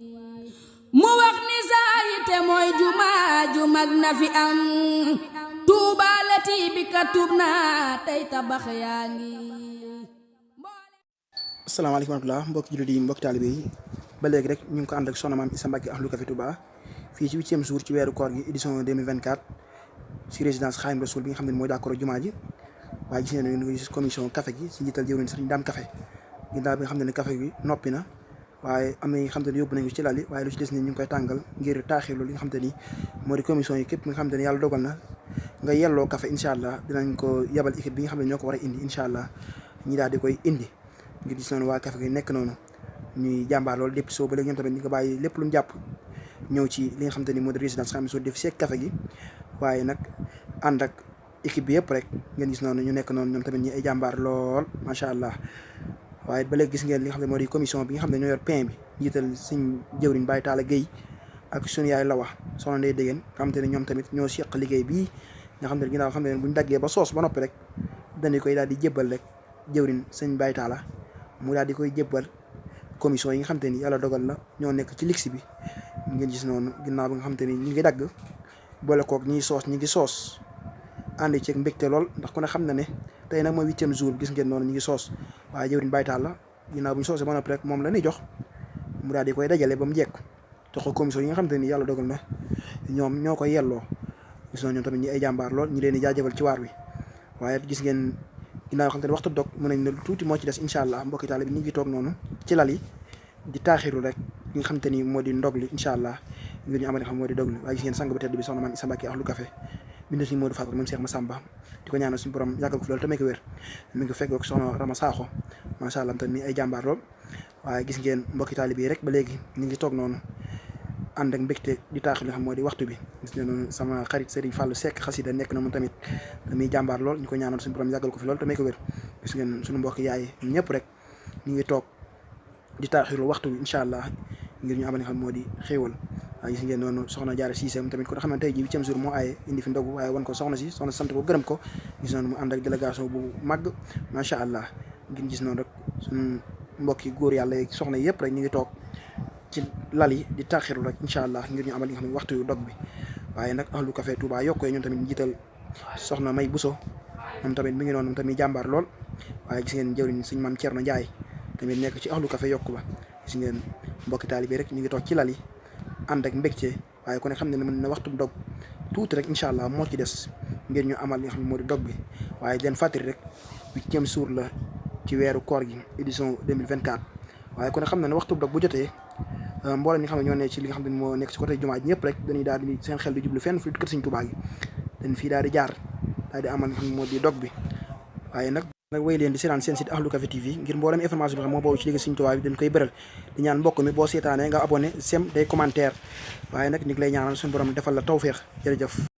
mu wax ni saa yite mooy jumaa ju mag na fi am tuubaalati bi ka tuub naa tey tabax yaa ngi. asalaamaaleykum wa rahmatulah mbokki jullit yi mbokki taalibe yi ba léegi rek ñu ngi ko ànd ak soxna Maam Issa Mbacke Ahlu Café Touba fii ci 8e jour ci weeru koor gi édition 2024 ci résidence Xaadimu Rasuul bi nga xam ne mooy d'accord jumaa ji waaye gis ngeen ne commission café gi ci njiital jëwriñ Sëriñ Daam Café ginnaaw bi nga xam ne café gi noppi na waaye am na yi nga xam ne yóbbu nañu ci lal yi waaye lu ci des ni ñu ngi koy tàngal ngir taaxirlu li nga xam ni moo di commission yi képp nga xam ne yàlla dogal na nga yelloo café incha allah dinañ ko yebal équipe bi nga xam ne ñoo ko war a indi incha allah ñi daal di koy indi ngir gis noonu waa café gi nekk noonu ñuy jàmbaar loolu depuis soo ba léegi ñoom tamit ñu ko bàyyi lépp lu ñu jàpp ñëw ci li nga xam te ni moo di résidence Xaadimu Rasuul def seeg café gi waaye nag ànd ak équipe bi yëpp rek ngeen gis noonu ñu nekk noonu ñoom tamit ñi ay jàmbaar lool macha allah waaye ba léegi gis ngeen li nga xam ne moo di commission bi nga xam ne ñoo yor pain bi njiital suñ jëwriñ Baye Talla Guèye ak suñu yaay la wax soxna Ndeye Dégeen nga xam te ne ñoom tamit ñoo seq liggéey bii nga xam ne ginnaaw xam ne bu ñu daggee ba soos ba noppi rek dañu koy daal di jébbal rek jëwriñ sëñ Baye Talla mu daal di koy jébbal commission yi nga xam te ni yàlla dogal na ñoo nekk ci ligsi bi ngeen gis noonu ginnaaw bi nga xam te ni ñu ngi dagg boole koog ñi ngi soos ànd ceeg mbégte lool ndax ku ne xam na ne tey nag mooy 8e jour gis ngeen noonu ñu ngi soos waaye jëwriñ Baye Talla ginnaaw bu ñu soosee ba noppi rek moom la ñuy jox mu daal di koy dajale ba mu jekk jox ko commission yi nga xam te ni yàlla dogal na ñoom ñoo koy yelloo gis noonu ñoom tamit ñi ay jàmbaar lool ñi leen di jaajëfal ci waar wi waaye gis ngeen ginnaaw yoo xam te ne waxtu dog mën nañ ne tuuti moo ci des incha allah mbokki taale bi ñu ngi toog noonu ci lal yi di taaxiru rek li nga xam te ni moo di ndog li incha allah ngir ñu amal xam moo di dog li waaye gis ngeen sang bu tedd bi soxna Maam Issa Mbacke Ahlu Café bind suñu Modou Fatou moom Cheikh Massamba di ko ñaanal suñu borom yàggal ko fi loolu tamit ko wér mi ngi fekk ak soxna Rama Sakho macha allah tamit ay jàmbaar lool waaye gis ngeen mbokki taale bi rek ba léegi ñu ngi toog noonu ànd ak mbégte di taaxir li nga xam moo di waxtu bi gis ngeen noonu sama xarit Serigne Fallou Seck xasida nekk na moom tamit muy jàmbaar lool ñu ko ñaanal suñu borom yàggal ko fi loolu tamit ko wér gis ngeen suñu mbokki yaay ñëpp rek ñu ngi toog di taaxiru waxtu bi incha allah ngir ñu amal li nga xam moo di xéewal waaye gis ngeen noonu soxna Jaara Siise moom tamit ko xam ne tey jii 8e jour moo aaye indi fi ndogu waaye wan ko soxna si sant ko gërëm ko gis noonu mu ànd ak délégation bu màgg macha allah ngir gis noonu rek suñu mbokki góor yàlla yeeg soxna yëpp rek ñu ngi toog ci lal yi di taaxiru rek incha allah ngir ñu amal li nga xam ne waxtu yu dog bi waaye nag Ahlu Café Touba yokkee ñoom tamit njiital soxna May Buso moom tamit mi ngi noonu moom tamit jàmbaar lool waaye gis ngeen jëwriñ suñ maam Thierno Ndiaye tamit nekk ci Ahlu Café yokku ba gis ngeen mbokki taalibe rek ñu ngi toog ci lal yi ànd ak mbégte waaye ku ne xam ne mën na waxtu dog tuuti rek incha allah moo ci des ngir ñu amal li nga xam ne moo di dog bi waaye leen fàttali rek 8e jour la ci weeru koor gi édition 2024 waaye ku ne xam ne waxtu dog bu jotee mboolem ñi nga xam ne ñoo ne ci li nga xam ne moo nekk ci côté jumaa ji ñëpp rek dañuy daal di seen xel di jublu fenn fu kër Sëriñ Tuubaa gi dañ fii daal di jaar daal di amal li nga xam ne moo di dog bi waaye nag wéy leen di seetaan seen site Ahlu Café TV ngir mboolem information bi xam moo boobu ci liggéey Sëriñ Tuubaa bi dañ koy bëral di ñaan mbokk mi boo seetaanee nga abonné sem day commentaire waaye nag ñu ngi lay ñaanal suñu borom defal la tawféex jërëjëf